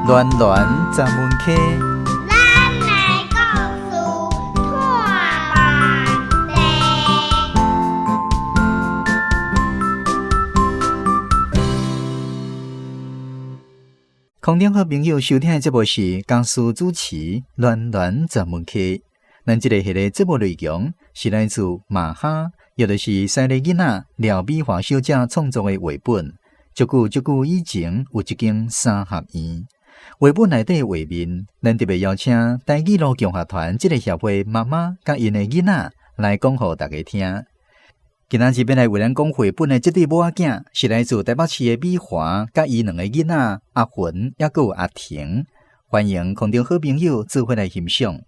暖暖十门溪。咱的故事托万地。空中好朋友收聽的節目是江蘇主持暖暖十門溪。咱這個系列節目內容是來自馬哈，也就是西麗囡仔廖美華小姐創作的繪本。足久足久以前，有一間三合院。繪本內底畫面，咱特別邀請台語路共學團這個協會媽媽佮𪜶的囡仔來講予大家聽。今仔日欲來為咱講繪本的這對母仔囝，是來自台北市的美華佮伊兩个囡仔阿雲，猶閣有阿婷。歡迎空中好朋友做伙來欣賞。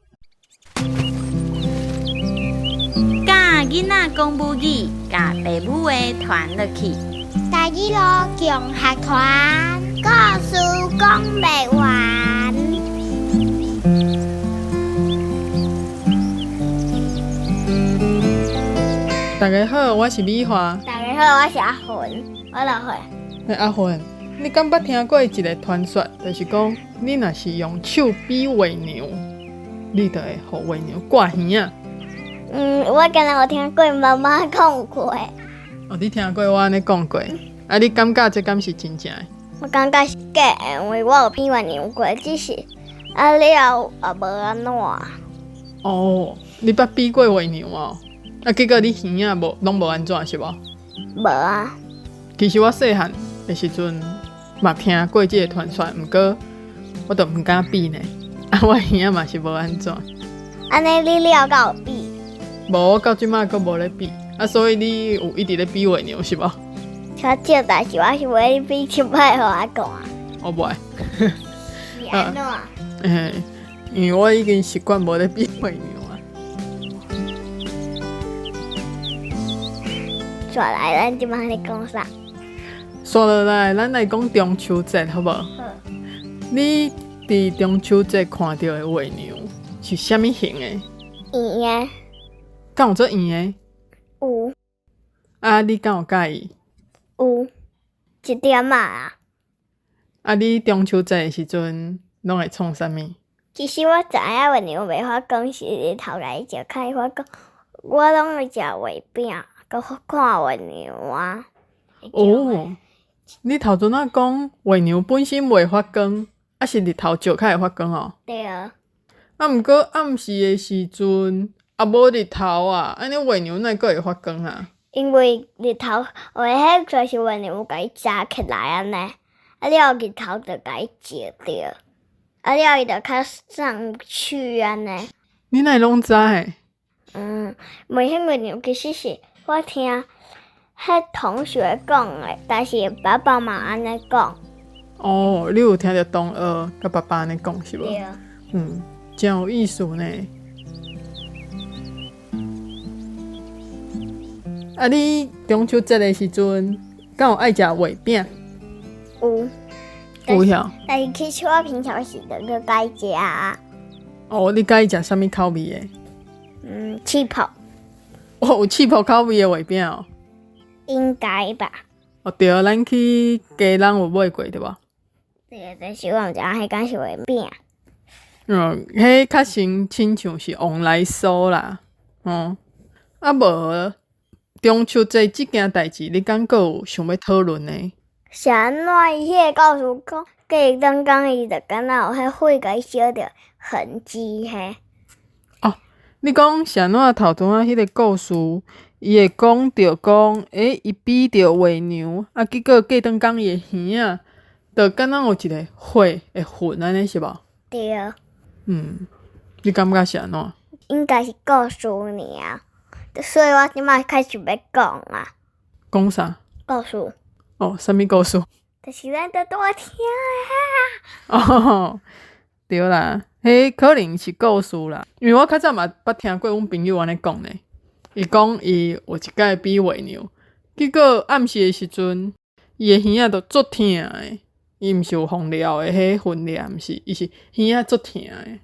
教囡仔講母語，共爸母的傳落去。台語路共學團，故事講袂完。大家好，我是美華。大家好，我是阿雲，我六歲。欸，阿雲，你敢捌聽過一个傳說，就是講你若是用手比月娘，你就會予月娘掛耳仔？嗯，我敢若有聽過媽媽講過。哦，你聽過我按呢講過？啊，你感覺這敢是真正的？我感覺是假的，因為我有比月娘過，只是啊了也無按怎。哦，你捌比過月娘哦？啊，結果你耳仔無攏無按怎是無？無啊。其實我細漢的時陣嘛聽過這個傳說，毋過我就毋敢比呢。啊，我耳仔嘛是無按怎。按呢你了敢有比？無，我到這馬閣無咧比。啊，所以你有一直咧比月娘是無？較少，但是我是袂比一擺予我看。我袂。是按怎？嘿，因為我已經習慣無咧比月娘啊。煞來，咱這擺咧講啥？煞落來，咱來講中秋節，好無？好。你佇中秋節看著的月娘是啥物形的？圓的。敢有做圓的？有。啊，你敢有佮意？有，一點仔啊。啊，你中秋節的時陣攏會創啥物？其實我知影月娘袂發光是日頭共伊照較會發光，我攏會食月餅，閣看月娘啊。哦，你頭陣仔講月娘本身袂發光，啊是日頭照較會發光哦？對啊。啊，毋過暗時的時陣也無日頭啊，按呢月娘哪會閣會發光啊？因為日頭，有彼就是月娘有共伊紮起來按呢，啊了日頭就共伊照著，啊了伊就較上去按呢。你哪會攏知？嗯，袂彼月娘其實是我聽彼同學講的，但是爸爸嘛按呢講。哦，你有聽著同學佮爸爸按呢講是無？對。嗯，真有意思呢。啊！你中秋節的時陣，敢有愛食月餅？有。有遐？但是其實我平常時就閣佮意食啊。哦，你佮意食啥物口味的？嗯，起泡。哦，有起泡口味的月餅哦。應該吧。哦，對，咱去基隆有買過對無？對，但是我毋知影彼敢是月餅。嗯，彼較像親像是旺來酥啦，嗯，啊無。中秋節這件代誌，你敢閣有想欲討論的？是按怎？伊彼個故事講，過一頓工伊就敢若有彼火共伊燒著痕跡彼。哦，你講是按怎頭拄仔彼個故事，伊會講著講，欸，伊比著月娘，啊，結果過頓工伊的耳仔，就敢若有一个火的痕按呢是無？對。嗯，你感覺是按怎？應該是故事爾。所以我這擺開始欲講啊。講啥？故事。哦，啥物故事？就是咱拄仔聽的。哦，對啦，彼可能是故事啦，因為我較早嘛捌聽過阮朋友按呢講呢。伊講伊有一擺比月娘，結果暗時的時陣，伊的耳仔就足疼的。伊毋是有放療的彼訓練，毋是，伊是耳仔足疼的。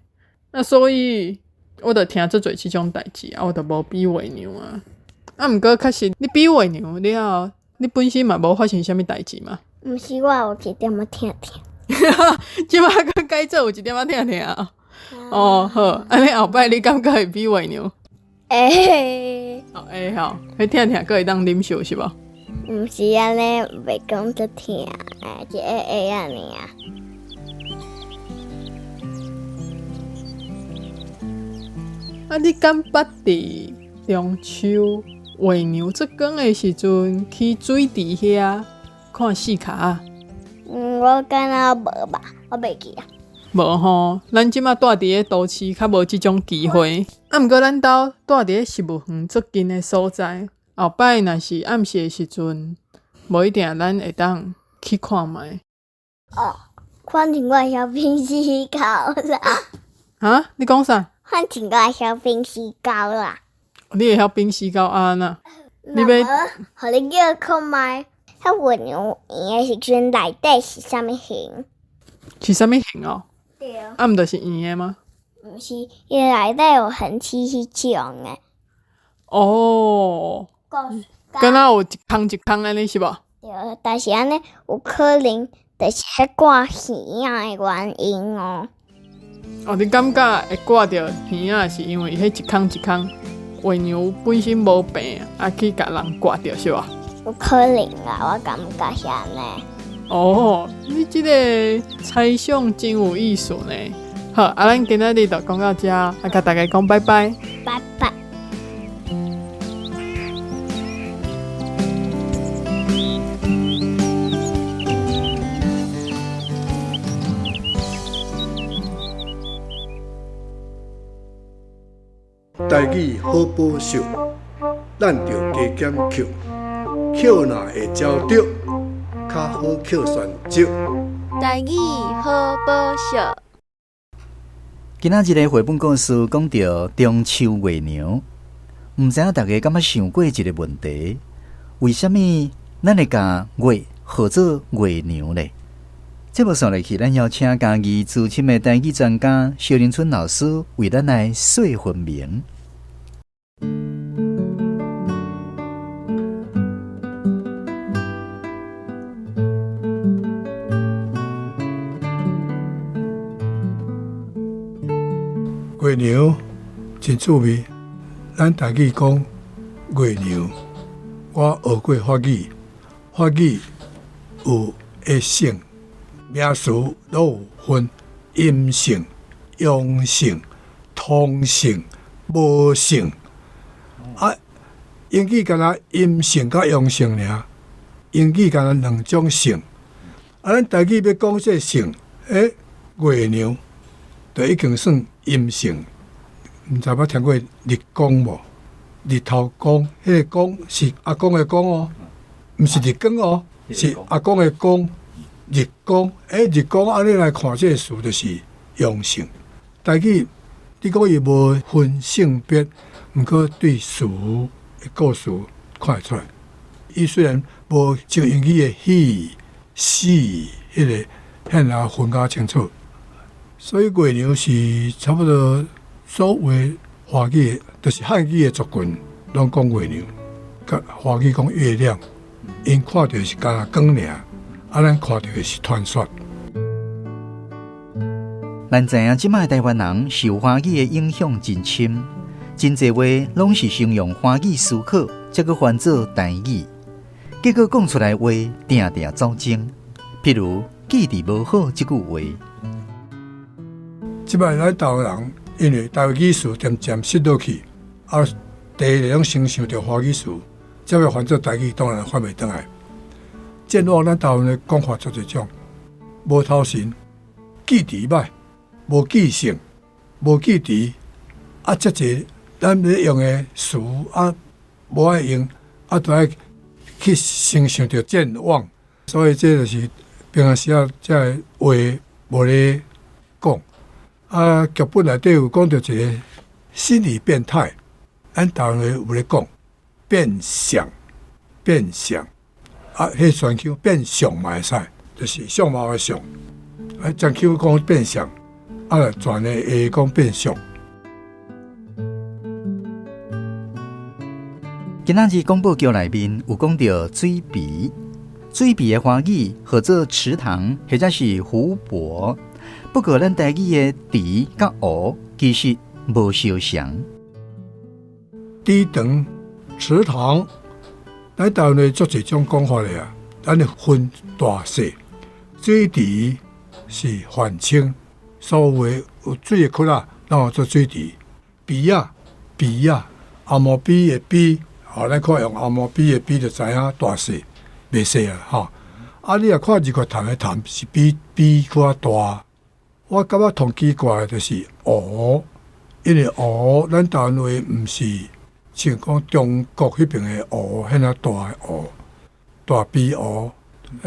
啊，所以。我就聽足濟這種代誌啊，我就無比月娘啊。啊，毋過確實，你比月娘了後，你本身嘛無發生啥物代誌嘛？毋是，我有一點仔疼疼。這擺閣改做有一點仔疼疼。哦，好，按呢後擺你感覺會比月娘？會。哦，會吼，彼疼疼閣會當忍受是無？毋是按呢，袂講足疼，一會會按呢爾。啊，你敢捌佇中秋月娘出光的時陣去水池遐看四跤仔？嗯，我敢若無吧，我袂記啊。無吼，咱這馬住佇咧都市，較無這種機會。啊，毋過咱兜住佇咧植物園足近的所在，後擺若是暗時的時陣，無一定咱會當去看覓。哦，反正我會曉變死狗啦。哈？你講啥？反正我會曉變死狗啦。你會曉變死狗啊？按怎？你欲？予你叫看覓？彼月娘圓的時陣，內底是啥物形？是啥物形哦？對。啊，毋就是圓的嗎？毋是，伊內底有痕跡彼種的。哦。敢若有一空一空按呢是無？對，但是按呢有可能就是彼掛耳仔的原因哦。哦，你感覺會掛著耳仔，是因為彼一空一空月娘本身無病，啊去共人掛著是無？有可能啊，我感覺是按呢。哦，你這个猜想真有意思呢。好，啊，咱今仔日就講到這，啊，共大家講拜拜。拜拜。台語好寶秀，咱著加減抾，抾若會招著，較好抾旋石。台語好寶秀。今仔日的繪本故事講著中秋月娘，毋知影大家敢捌想過一個問題：為啥物咱會共月號做月娘呢？節目紲落去，咱邀請嘉義資深的台語專家蕭玲春老師為咱來說分明。月娘真趣味，咱台語講月娘，我學過法語，法語有的性名詞攏有分陰性、陽性、同性、無性。啊，英語敢若陰性佮陽性爾，英語敢若兩種性。啊，咱台語欲講這性，欸，月娘就已經算陰性。毋知捌聽過日光無？日頭光，彼個光是阿公的公哦，毋是日光哦，是阿公的公。日光，欸，日光，按呢來看這个詞就是陽性。台語你講伊無分性別，毋過對詞的故事看會出來。伊雖然無像英語的 he、she 彼个遐爾分較清楚，所以月娘是差不多所有華語，就是漢語的族群攏講月娘，佮華語講月亮，𪜶看著是敢若光爾。啊，咱看著的是傳說。咱知影這擺台灣人受華語的影響真深，真濟話攏是先用華語思考，才閣翻做台語，結果講出來話定定走鐘。譬如記憶無好這句話。這擺咱台灣人因為台語詞漸漸失落去，啊，第一個攏先想著華語詞，才欲翻做台語，當然翻袂轉來。健忘咱台灣的講法足濟種，無頭神，記憶䆀，無記性，無記憶，啊，遮濟咱咧用的詞啊，無愛用，啊，都愛去先想著健忘，所以這就是平常時啊，這个話無咧講。啊，劇本內底有講著一個心理變態，咱台灣話有咧講變相，變相。啊，彼全腔變相嘛會使，就是相貌的相。啊，全腔講變相，啊，全的會講變相。今仔日廣播劇內面有講著水埤，水埤的華語號做池塘，或者是湖泊。不過，咱台語的池佮湖其實無相像。池塘、池塘，咱台灣的足濟種講法的啊，咱會分大細。水池是泛稱，所有的有水的窟仔，攏號做水池。埤仔、埤仔，紅毛埤的埤，吼，咱看用紅毛埤的埤就知影大細，袂細啊，吼。啊，你若看日月潭的潭是比埤較大。我感覺同奇怪的就是湖，因為湖咱台灣話毋是像講中國彼爿的湖，遐爾大的湖，大埤湖，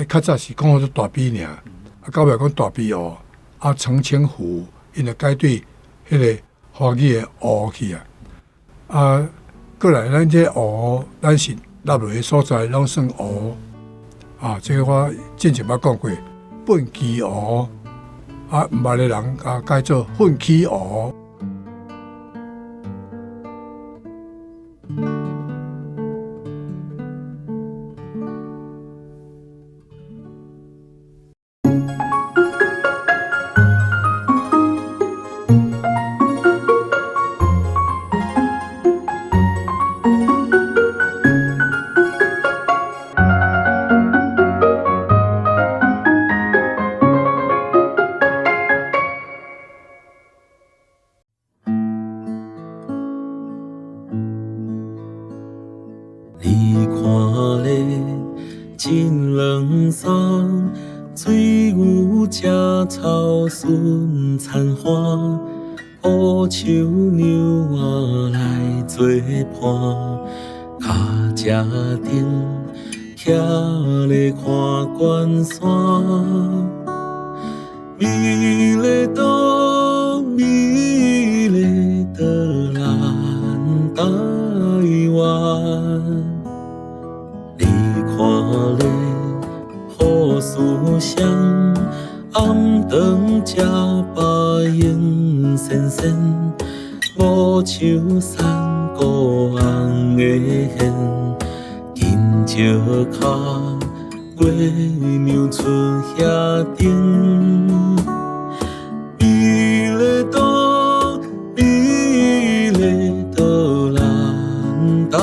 較早是講做大埤爾，啊，到尾講大埤湖，啊，澄清湖，𪜶就改對彼个華語的湖去啊。啊，過來咱這湖，咱是納落的所在，攏算湖。啊，這个我之前捌講過，糞墘湖，啊，毋捌的人啊，改做糞墘湖。你看咧，真冷爽，水牛食草顺田花，乌秋娘仔来做伴，跤车顶徛咧看关山，美丽岛，美丽岛，咱台湾。你看咧，好思想，暗顿食饱闲仙仙，无像山谷红的现，紧石跤，月娘出遐顶。美丽岛，美丽岛，咱台